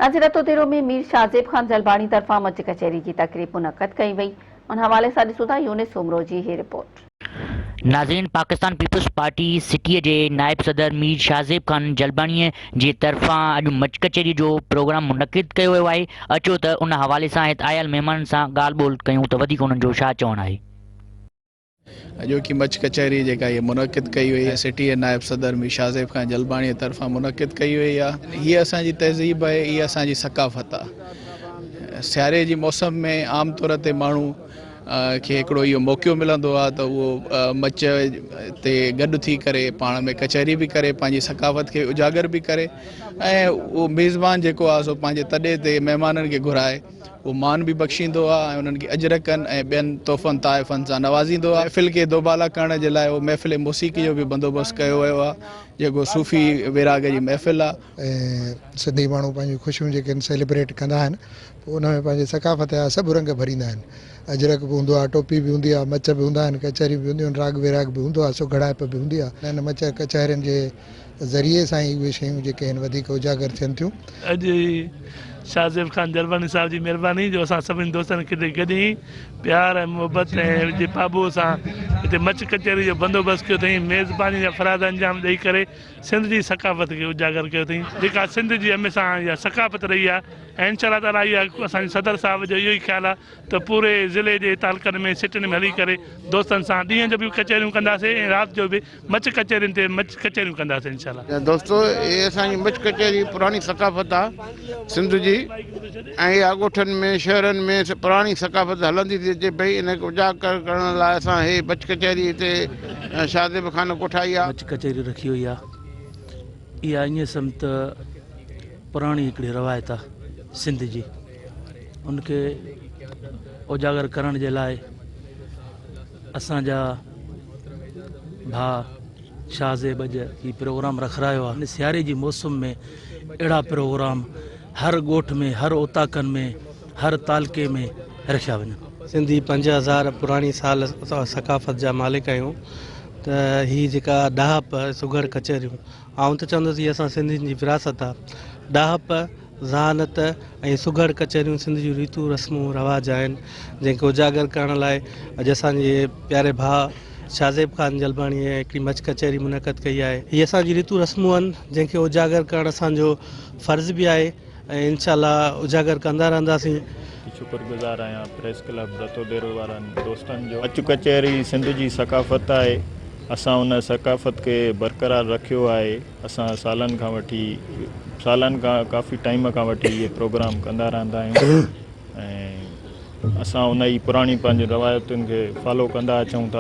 ناظرين رتوديرو ۾ مير شاهزيب خان جلباڻي طرفان مچ ڪچهري جي تقريب منعقد ڪئي وئي ان حوالي سان ڏسون ٿا يونس سومرو جي هي رپورٽ. ناظرين پاڪستان پيپلز پارٽي سٽيء جي نائب صدر مير شاهزيب خان جلباڻيء جي طرفان اڄ مچ ڪچهري جو پروگرام منعقد ڪيو ويو آهي اچو ته ان حوالي سان هت آيل مهمانن سان ڳالهه ٻولهه ڪيون ته وڌيڪ انهن جو ڇا چوڻ آهي. اڄوڪي مچ ڪچهري جيڪا هيء منعقد ڪئي وئي آهي سٽي جي نائب صدر مير شاهزيب خان جلباڻيء طرفان منعقد ڪئي وئي آهي. هيء اسان جي تهذيب آهي، هيء اسان جي ثقافت آهي. سياري جي موسم ۾ عام طور تي ماڻهو کي هڪڙو اهو موقعو ملندو آهي ته اهو مچ تي گڏ ٿي ڪري پاڻ ۾ ڪچهري به ڪري پنهنجي ثقافت کي اجاگر به ڪري ۽ اهو ميزبان جيڪو آهي سو پنهنجي تڏي تي مهمانن کي گهرائي اهو مان به بخشيندو آهي ۽ انهن کي اجرڪن ۽ ٻين تحفن تحائفن سان نوازيندو آهي. محفل کي دوبالا ڪرڻ جي لاء اهو محفل موسيقي جو به بندوبست ڪيو ويو آهي، جيڪو صوفي ويراڳ جي محفل آهي. ۽ سنڌي ماڻهو پنهنجون خوشيون جيڪي آهن سيليبريٽ ڪندا آهن پوء ان ۾ پنهنجي ثقافت جا سڀ رنگ ڀريندا آهن. اجرڪ به هوندو آهي، ٽوپي به هوندي آهي، مچ به هوندا آهن، ڪچهريون به هونديون آهن، راڳ ويراڳ به هوندو آهي، سگهڙائپ به هوندي آهي. انهن مچ ڪچهرين جي ذريعي سان ئي اهي شيون جيڪي آهن وڌيڪ اجاگر ٿين ٿيون. اڄ شاهزيب خان جرباڻي صاحب جي مهرباني جو اسان سڀني دوستن کي هتي گڏي پيار ۽ محبت ۽ جي پاٻوهه سان هتي مچ ڪچهري جو بندوبست ڪيو اٿئين ميزباني جا فرائض انجام ڏئي ڪري سنڌ جي ثقافت کي اجاگر ڪيو اٿئين جيڪا سنڌ جي هميشه اها ثقافت رهي آهي ۽ انشاء الله تعالي اها اسان جي صدر صاحب جو اهو ئي خيال آهي ته پوري ضلعي جي تعلقن ۾ سٽين ۾ هلي ڪري دوستن سان ڏينهن جو به ڪچهريون ڪنداسين ۽ رات جو به مچ ڪچهرين تي مچ ڪچهريون ڪنداسين انشاء الله. دوستو هي اسان جي مچ ڪچهري پراڻي ثقافت آ سنڌ جي ۽ اها ڳوٺن ۾ شهرن ۾ پراڻي ثقافت هلندي ٿي اچي پئي ان کي اجاگر ڪرڻ لاء اسان هي مچ ڪچهري هتي شاهزيب خان ڪوٺائي آ. مچ ڪچهري رکي وئي آ اها ائين سمجھ ته پراڻي هڪڙي روايت آ سنڌ جي ان کي اجاگر ڪرڻ جي لاء اسان جا ڀاء شاهه زيب اڄ هي پروگرام رکرايو آهي. سياري جي موسم ۾ اهڙا پروگرام هر ڳوٺ ۾ هر اوطاقن ۾ هر تعلقي ۾ رکيا وڃن. سنڌي 5000 پراڻي سال ثقافت جا مالڪ آهيون ته هي جيڪا ڏاهپ سگهڙ ڪچهريون آئون ته چوندس هي اسان سنڌين جي وراثت آهي ڏاهپ ذهانت ۽ سگهڙ ڪچهريون سنڌ جون ريتون رسمون رواج آهن جنهن کي اجاگر ڪرڻ لاء اڄ اسان جي پياري ڀاء شاهزيب خان جلباڻيء هڪڙي مچ ڪچهري منعقد ڪئي آهي. هي اسان جون ريتون رسمون آهن جنهن کي اجاگر ڪرڻ اسان جو فرض به آهي ۽ انشاء الله اجاگر ڪندا رهنداسين. شڪر گذار آهيان پريس ڪلب رتوديرو وارن دوستن جو. مچ ڪچهري سنڌ جي ثقافت آهي اسان ان ثقافت کي برقرار رکيو آهي. اسان سالن کان وٺي سالن کان ڪافي ٽائيم کان وٺي اهي پروگرام ڪندا رهندا آهيون ۽ اسان ان ئي پراڻي پنهنجي روايتن کي فالو ڪندا اچون ٿا.